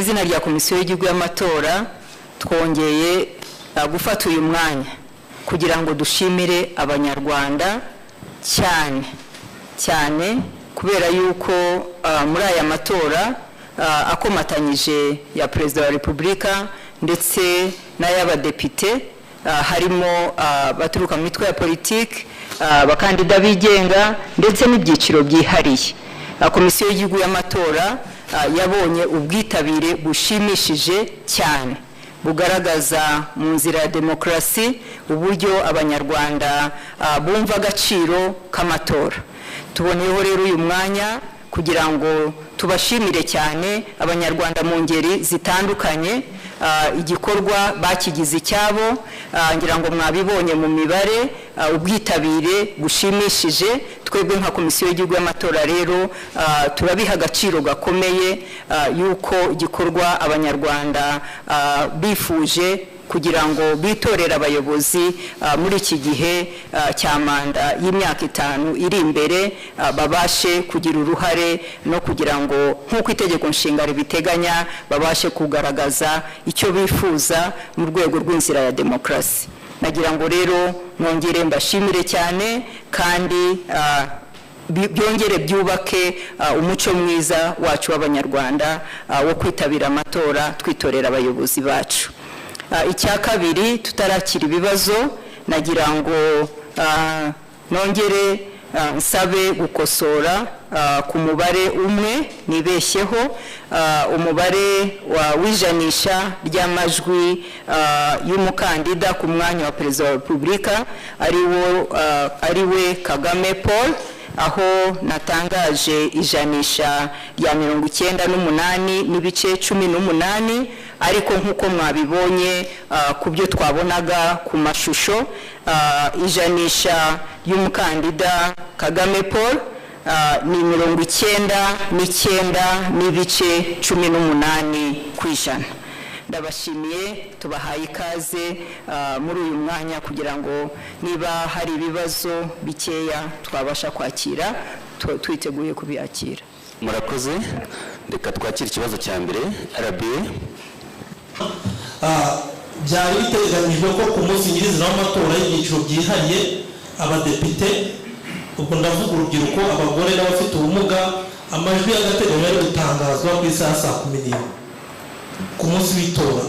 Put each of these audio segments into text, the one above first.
Mu izina rya Komisiyo y'Igihugu y'Amatora, twongeye gufata uyu mwanya kugira ngo dushimire Abanyarwanda cyane cyane, kubera yuko muri aya matora akomatanyije ya Perezida wa Repubulika ndetse n'ay'abadepite, harimo abaturuka mu mitwe ya politiki, abakandida bigenga ndetse n'ibyiciro byihariye, Komisiyo y'Igihugu y'Amatora yabonye ubwitabire bushimishije cyane, bugaragaza mu nzira ya demokarasi uburyo Abanyarwanda bumva agaciro k'amatora. Tuboneyeho rero uyu mwanya kugira ngo tubashimire cyane Abanyarwanda mu ngeri zitandukanye. Igikorwa bakigize icyabo. Ngira ngo mwabibonye mu mibare, ubwitabire bushimishije. Twebwe nka Komisiyo y'Igihugu y'Amatora rero turabiha agaciro gakomeye yuko igikorwa Abanyarwanda bifuje kugira ngo bitorere abayobozi muri iki gihe cya manda y'imyaka 5 iri imbere, babashe kugira uruhare no kugira ngo, nk'uko Itegeko Nshinga ribiteganya, babashe kugaragaza icyo bifuza mu rwego rw'inzira ya demokarasi. Nagira ngo rero nongere mbashimire cyane kandi byongere byubake umuco mwiza wacu w'Abanyarwanda wo kwitabira amatora, twitorera abayobozi bacu. Icya kabiri, tutarakira ibibazo, nagira ngo nongere nsabe gukosora ku mubare umwe nibeshyeho, umubare w'ijanisha ry'amajwi y'umukandida ku mwanya wa Perezida wa Repubulika, ari we Kagame Paul, aho natangaje ijanisha rya 98.18, ariko nk'uko mwabibonye ku byo twabonaga ku mashusho, ijanisha ry'umukandida Kagame Paul ni 99.18%. Ndabashimiye, tubahaye ikaze muri uyu mwanya kugira ngo niba hari ibibazo bikeya twabasha kwakira, twiteguye kubyakira. Murakoze. Reka twakire ikibazo cya mbere, RBA. Byari biteganyijwe ko ku munsi nyirizina w'amatora y'ibyiciro byihariye, abadepite, ubwo ndavuga urubyiruko, abagore n'abafite ubumuga, amajwi y'agateganyo ari gutangazwa ku isaha saa 11 ku munsi w'itora,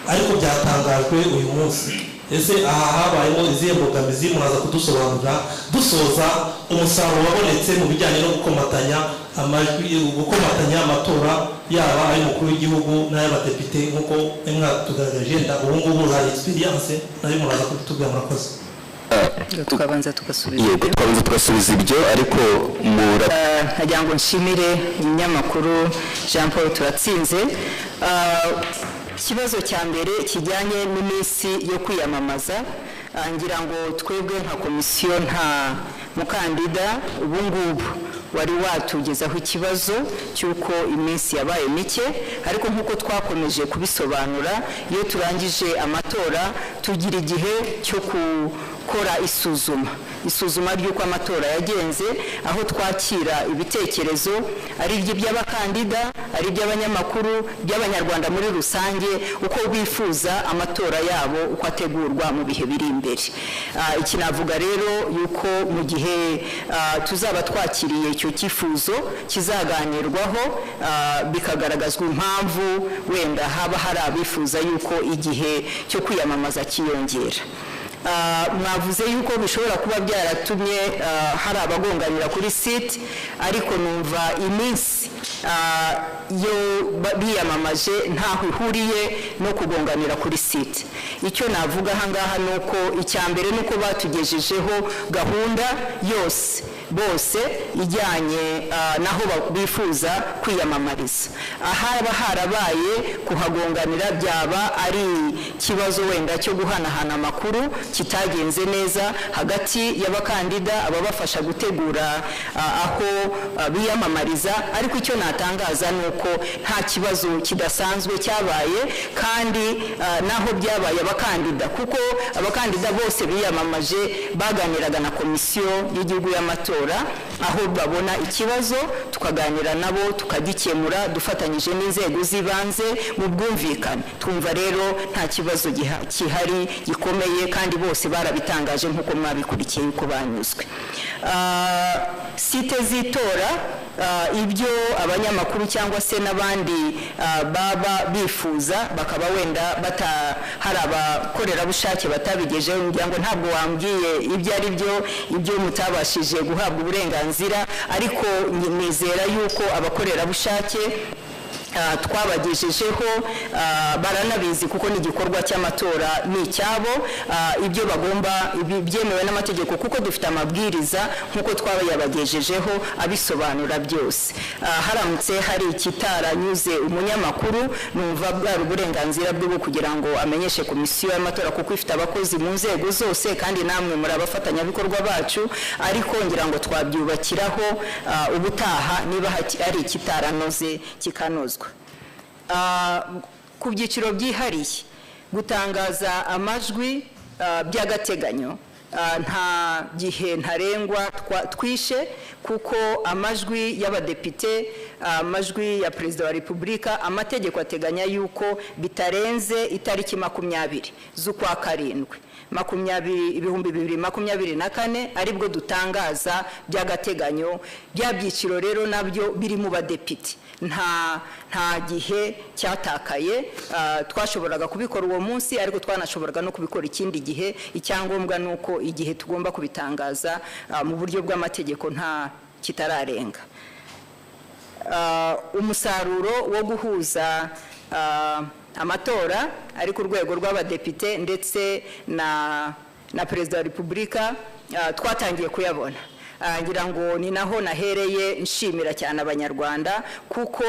ariko byatangajwe uyu munsi. Ese aha habayemo izihe mbogamizi? Muraza kudusobanurira. Dusoza, umusaruro wabonetse mu bijyanye no gukomatanya amajwi, gukomatanya amatora, yaba ay'umukuru w'igihugu n'ay'abadepite, nk'uko mwatugaragaje, yenda ubu ngubu hari experience, nayo muraza kubitubwira. Murakoze. Tukabanza tugasubiza Yego. ibyo. Twabanza tugasubiza ibyo, ariko mura Nagira ngo nshimire umunyamakuru Jean Paul Turatsinze. Ikibazo cya mbere kijyanye n'iminsi yo kwiyamamaza, ngira ngo twebwe nka komisiyo nta mukandida ubu ngubu wari watugezaho ikibazo cy'uko iminsi yabaye mike, ariko nk'uko twakomeje kubisobanura, iyo turangije amatora tugira igihe cyo gukora isuzuma ry'uko amatora yagenze, aho twakira ibitekerezo, ari iby'abakandida, ari iby'abanyamakuru, by'Abanyarwanda muri rusange, uko bifuza amatora yabo uko ategurwa mu bihe biri imbere. Iki navuga rero yuko mu gihe tuzaba twakiriye icyo cyifuzo, kizaganirwaho, bikagaragazwa impamvu wenda haba hari abifuza yuko igihe cyo kwiyamamaza cyiyongera. Mwavuze yuko bishobora kuba byaratumye hari abagonganira kuri site, ariko numva iminsi yo biyamamaje ntaho ihuriye no kugonganira kuri site. Icyo navuga aha ngaha ni uko icya mbere ni uko batugejejeho gahunda yose bose ijyanye n'aho bifuza kwiyamamariza. Ahaba harabaye kuhagonganira byaba ari ikibazo wenda cyo guhanahana amakuru kitagenze neza hagati y'abakandida, ababafasha gutegura aho biyamamariza, ariko icyo natangaza ni uko nta kibazo kidasanzwe cyabaye, kandi naho byabaye abakandida, kuko abakandida bose biyamamaje baganiraga na Komisiyo y'Igihugu y'Amatora. Aho babona ikibazo tukaganira nabo, tukagikemura dufatanyije n'inzego z'ibanze mu bwumvikane. Twumva rero nta kibazo gihari gikomeye, kandi bose barabitangaje nk'uko mwabikurikiye yuko banyuzwe. Site z'itora, ibyo abanyamakuru cyangwa se n'abandi baba bifuza, bakaba wenda hari abakorerabushake batabigejeho, ngira ngo ntabwo wambwiye ibyo ari byo, ibyo mutabashije guhabwa uburenganzira, ariko nizera yuko abakorerabushake twabagejejeho, baranabizi kuko ni igikorwa cy'amatora, ni icyabo, ibyo bagomba byemewe n'amategeko, kuko dufite amabwiriza nk'uko twabayabagejejeho abisobanura byose. Haramutse hari ikitaranyuze umunyamakuru, numva bwari uburenganzira bwe bwo kugira ngo amenyeshe komisiyo y'amatora, kuko ifite abakozi mu nzego zose kandi namwe muri abafatanyabikorwa bacu, ariko ngira ngo twabyubakiraho ubutaha niba hari ikitaranoze kikanozwa. Ku byiciro byihariye, gutangaza amajwi by'agateganyo, nta gihe ntarengwa twishe, kuko amajwi y'abadepite, amajwi ya Perezida wa Repubulika, amategeko ateganya yuko bitarenze itariki 20 z'ukwa karindwi 2024 aribwo dutangaza by'agateganyo. Bya byiciro rero nabyo biri mu badepite, nta gihe cyatakaye. Twashoboraga kubikora uwo munsi, ariko twanashoboraga no kubikora ikindi gihe. Icyangombwa ni uko igihe tugomba kubitangaza mu buryo bw'amategeko nta kitararenga. Umusaruro wo guhuza amatora ari ku rwego rw'abadepite ndetse na Perezida wa Repubulika, twatangiye kuyabona. Ngira ngo ni naho nahereye nshimira cyane Abanyarwanda, kuko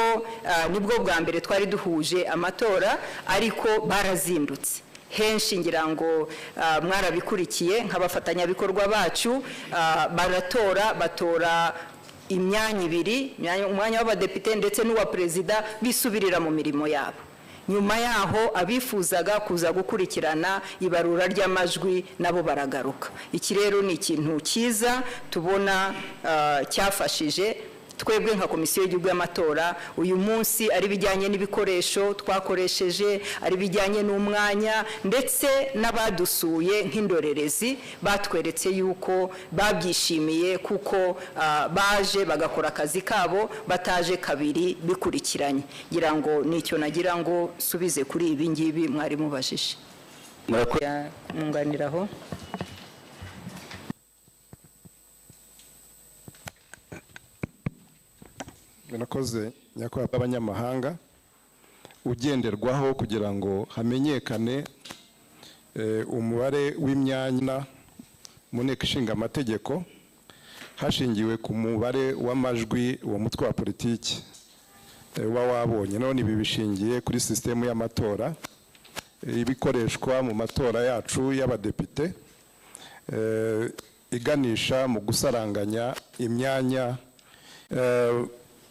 nibwo bwa mbere twari duhuje amatora, ariko barazindutse henshi. Ngira ngo mwarabikurikiye nk'abafatanyabikorwa bacu, baratora, batora imyanya ibiri, umwanya w'abadepite ndetse n'uwa perezida, bisubirira mu mirimo yabo. Nyuma yaho abifuzaga kuza gukurikirana ibarura ry'amajwi nabo baragaruka. Iki rero ni ikintu cyiza tubona cyafashije twebwe nka Komisiyo y'Igihugu y'Amatora uyu munsi, ari bijyanye n'ibikoresho twakoresheje, ari bijyanye n'umwanya, ndetse n'abadusuye nk'indorerezi batweretse yuko babyishimiye, kuko baje bagakora akazi kabo bataje kabiri bikurikiranye. Ngira ngo nicyo nagira ngo subize kuri ibi ngibi mwari mubajije. Mwunganiraho. Murakoze nyakubahwa. Abanyamahanga ugenderwaho kugira ngo hamenyekane umubare w'imyanya mu nteko ishinga amategeko hashingiwe ku mubare w'amajwi uwo mutwe wa politiki uba wabonye. None ibi bishingiye kuri sisitemu y'amatora ibikoreshwa mu matora yacu y'abadepite, iganisha mu gusaranganya imyanya.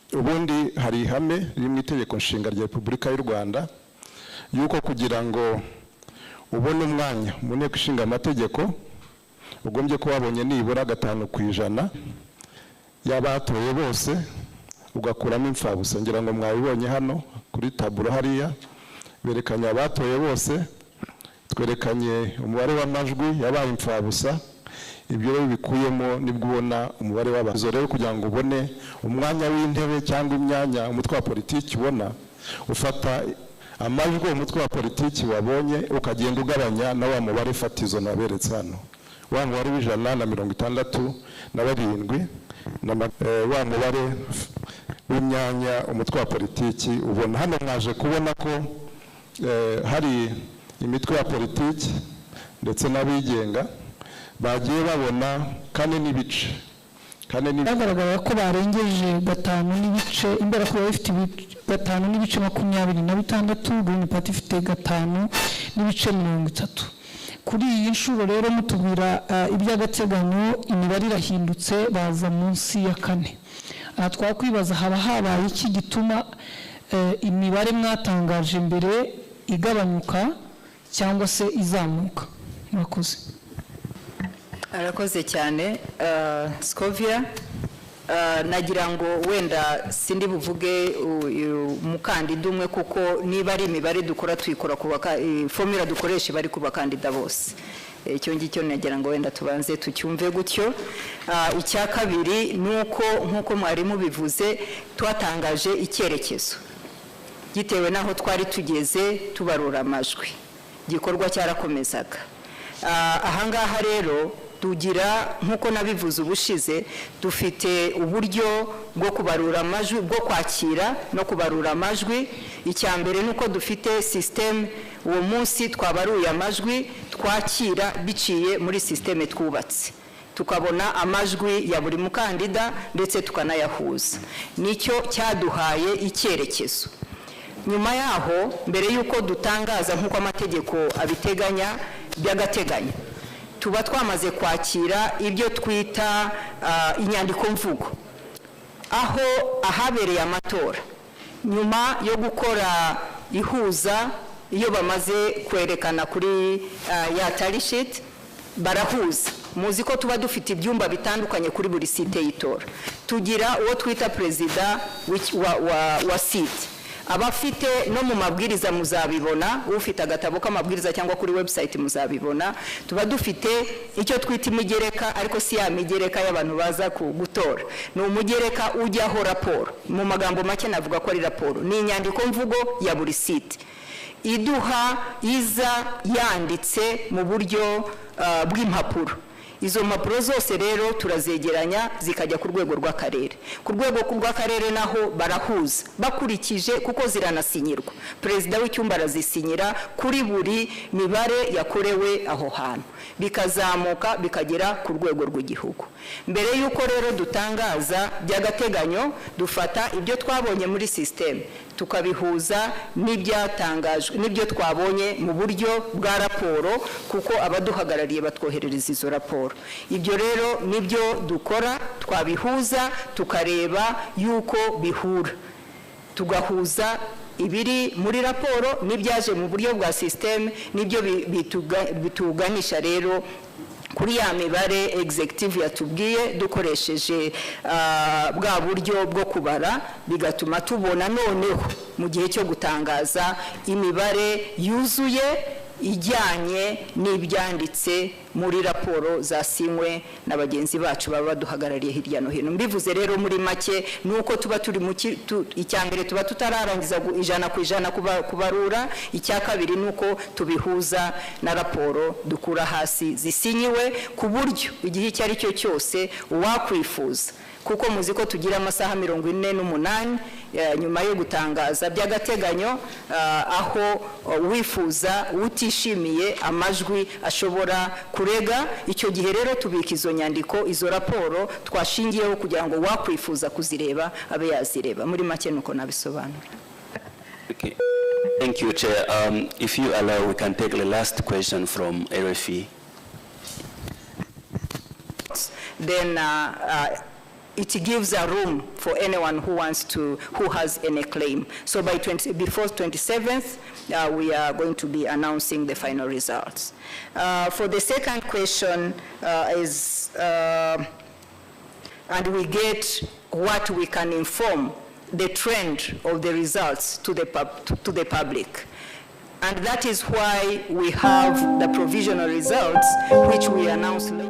Ubundi hari ihame riri mu itegeko nshinga rya Repubulika y'u Rwanda yuko kugira ngo ubone umwanya mu nteko ishinga amategeko ugombye kuba wabonye nibura 5% y'abatoye bose, ugakuramo imfabusa. Ngira ngo mwabibonye hano kuri taburo hariya, berekanye abatoye bose, twerekanye umubare w'amajwi yabaye imfabusa. Ibyo rero bikuyemo nibwo ubona umubare w'abantu. Rero kugira ngo ubone umwanya w'intebe cyangwa imyanya umutwe wa politiki ubona, ufata amajwi umutwe wa politiki wabonye ukagenda ugabanya na wa mubare fatizo naberetse hano, wa mubare w'167 na wa mubare w'imyanya umutwe wa politiki ubona. Hano mwaje kubona ko hari imitwe ya politiki ndetse n'abigenga bagiye babona 4.5. Bagaragara ko barengeje 5.5, imbere ko bafite 5.26, Green Party ifite 5.30. Kuri iyi nshuro rero mutubwira iby'agateganyo, imibare irahindutse, baza munsi ya 4. Aha twakwibaza haba habaye iki gituma imibare mwatangaje mbere igabanyuka cyangwa se izamuka? Murakoze. Arakoze cyane Scovia. Nagira ngo wenda sindi buvuge umukandida umwe, kuko niba ari imibare dukora tuyikora ku formula dukoresha bari ku bakandida bose. Icyo ngicyo nagira ngo wenda tubanze tucyumve gutyo. Icya kabiri ni uko nk'uko mwarimu bivuze, twatangaje icyerekezo gitewe n'aho twari tugeze tubarura amajwi, igikorwa cyarakomezaga. Ahangaha rero tugira, nk'uko nabivuze ubushize, dufite uburyo bwo kubarura amajwi, bwo kwakira no kubarura amajwi. Icya mbere ni uko dufite system, uwo munsi twabaruye amajwi twakira biciye muri system twubatse, tukabona amajwi ya buri mukandida ndetse tukanayahuza. Nicyo cyaduhaye icyerekezo. Nyuma yaho, mbere y'uko dutangaza nk'uko amategeko abiteganya by'agateganyo, tuba twamaze kwakira ibyo twita inyandiko mvugo, aho ahabereye amatora nyuma yo gukora ihuza, iyo bamaze kwerekana kuri ya tally sheet barahuza. Muzi ko tuba dufite ibyumba bitandukanye kuri buri site y'itora, tugira uwo twita perezida wa site, abafite no mu mabwiriza muzabibona, ufite agatabo k'amabwiriza cyangwa kuri website muzabibona. Tuba dufite icyo twita imigereka, ariko si ya migereka y'abantu baza gutora, ni umugereka ujyaho raporo. Mu magambo make navuga ko ari raporo, ni inyandiko mvugo ya buri site iduha, iza yanditse mu buryo bw'impapuro. Izo mpapuro zose rero turazegeranya zikajya ku rwego rw'akarere. Ku rwego rw'akarere naho barahuza bakurikije, kuko ziranasinyirwa, perezida w'icyumba arazisinyira kuri buri mibare yakorewe aho hantu, bikazamuka bikagera ku rwego rw'igihugu. Mbere y'uko rero dutangaza by'agateganyo, dufata ibyo twabonye muri system tukabihuza n'ibyatangajwe n'ibyo twabonye mu buryo bwa raporo, kuko abaduhagarariye batwoherereza izo raporo. Ibyo rero nibyo dukora, twabihuza tukareba yuko bihura, tugahuza ibiri muri raporo n'ibyaje mu buryo bwa system, nibyo bituganisha rero kuri ya mibare executive yatubwiye dukoresheje bwa buryo bwo kubara, bigatuma tubona noneho mu gihe cyo gutangaza imibare yuzuye ijyanye n'ibyanditse muri raporo zasinywe na bagenzi bacu baba baduhagarariye hirya no hino. Mbivuze rero muri make nuko tuba turi mu icya mbere tuba tutararangiza 100% kubarura, icya kabiri nuko tubihuza na raporo dukura hasi zisinyiwe, ku buryo igihe icyo ari cyo cyose uwakwifuza, kuko muzi ko tugira amasaha 48 nyuma yo gutangaza by'agateganyo, aho wifuza utishimiye amajwi ashobora kurega. Icyo gihe rero tubika izo nyandiko, izo raporo twashingiyeho kugira ngo wakwifuza kuzireba abe yazireba. Muri make nuko nabisobanura. Okay. Thank you, Chair. If you allow, we can take the last question from RFI. Then it gives a room for anyone who wants to, who has any claim. So by before 27th, we are going to be announcing the final results. For the second question is, and we get what we can inform the trend of the results to the public. And that is why we have the provisional results, which we announce later.